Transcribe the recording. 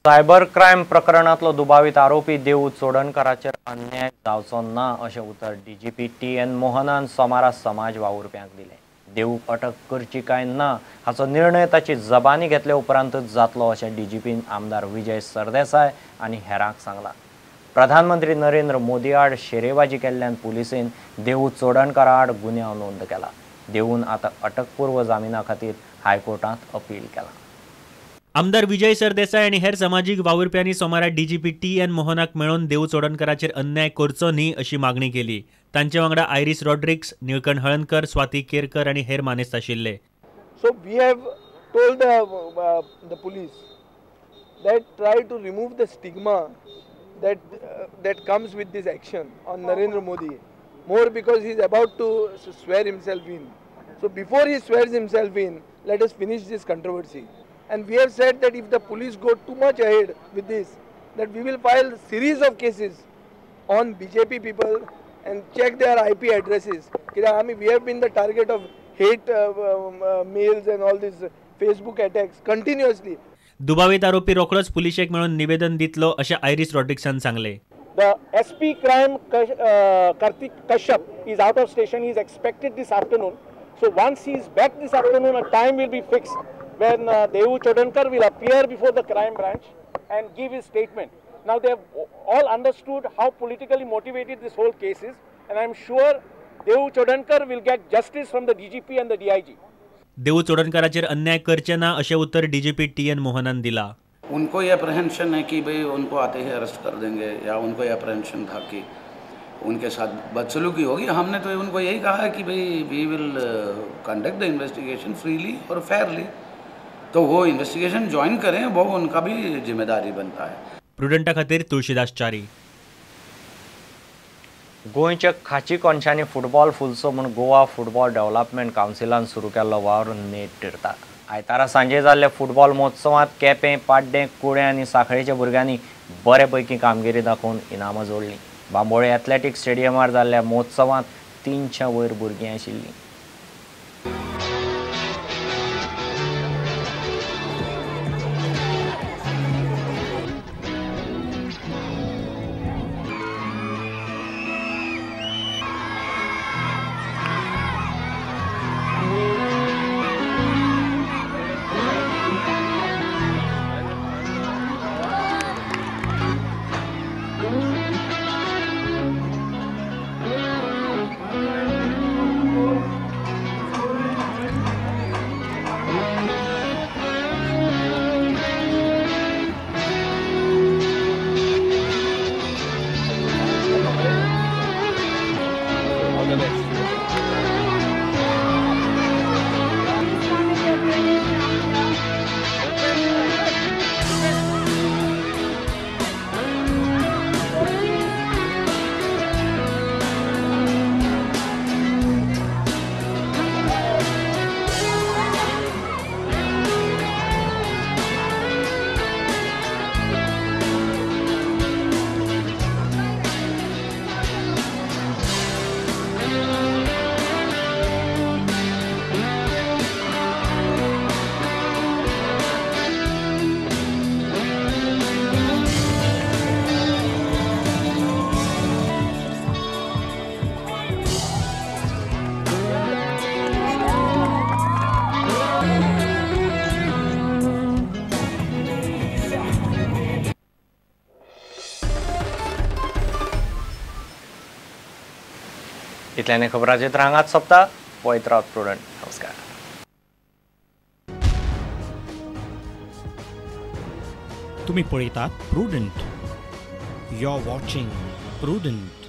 Cyber crime प्रकरणांतलो दुबावीत आरोपी देऊ चोडणकाराचेर अन्याय जावचो ना अशें उतर डीजीपी टी.एन. मोहनान सोमारा समाज वावुरप्यांक दिलें. देऊक अटक करची काय ना हाचो निर्णय ताची जबानी घेतले उपरांतच जातलो अशें डीजीपीन आमदार विजय सरदेसाय आनी हेरांक सांगलां. प्रधानमंत्री नरेंद्र मोदी आड शेरेबाजी केल्ल्यान पुलिसेन देऊ चोडणकारा आड गुन्यांव नोंद केला. देऊन आतां अटकपूर्व जामिना खातीर हायकोर्टांत अपील केलां. आमदार विजय सरदेसाय आनी हेर समाजीक वावुरप्यांनी सोमारा डीजीपी टी.एन. मोहनाक मेळून देऊ चोडणकाराचेर अन्याय करचो न्ही अशी मागणी केली. तांचे वांगडा आयरीस रॉड्रिक्स, निळकंठ हळणकर, स्वाती केरकर आनी हेर मानेस्त आशिल्ले. So we have told the police that try to remove the stigma that comes with this action on Narendra Modi, more because he is about to swear himself in. So before he swears himself in, let us finish this controversy. And we have said that if the police go too much ahead with this, that we will file series of cases on BJP people and check their IP addresses. I mean, we have been the target of hate mails and all these Facebook attacks continuously. दुबावीत आरोपी रोखडोच पुलिशेक मेळून निवेदन दितलो अशें iris रॉड्रिक्सान सांगलें. The SP crime Kartik Kashyap is out of station. He is expected this afternoon. So once he is back this afternoon, a time will be fixed when Devu Chodankar will appear before the crime branch and give his statement. Now they have all understood how politically motivated this whole case is, and I am sure Devu Chodankar will get justice from the DGP and the DIG. Devu चोडणकाराचेर अन्याय करचे ना अशें उत्तर DGP TN. मोहनान दिला. उनको ये अप्रहेंशन है कि भाई उनको आते ही अरेस्ट कर देंगे, या उनको ये अप्रहेंशन था कि उनके साथ बदसलूकी होगी. हमने तो उनको यही कहा है कि भाई we will conduct the investigation freely Aur Fairlie, तो वो इन्वेस्टिगेशन ज्वाइन करें, वो उनका भी जिम्मेदारी बनता है. प्रुडंटा खातीर तुळशीदास च्यारी. गोंयच्या खाची कोनशांनी फुटबॉल फुलचो म्हूण गोवा फुटबॉल डेव्हलपमेंट कावन्सिलान सुरू केल्लो वावर नेट धरता. आयतारा सांजे जाल्ल्या फुटबॉल महोत्सवांत केपें, पाड्डें, कुळें आनी सांखळेच्या भुरग्यांनी बरे पैकी कामगिरी दाखोवन इनामां जोडलीं. बांबोळे एथलेटीक स्टेडियमार जाल्ल्या महोत्सवांत 300 वयर भुरगीं आशिल्लीं. इतल्याने खबरांचे हांगाच सोंपता. पळयत रावत प्रुडंट. नमस्कार. तुम्ही पळयतात Prudent. You are watching Prudent.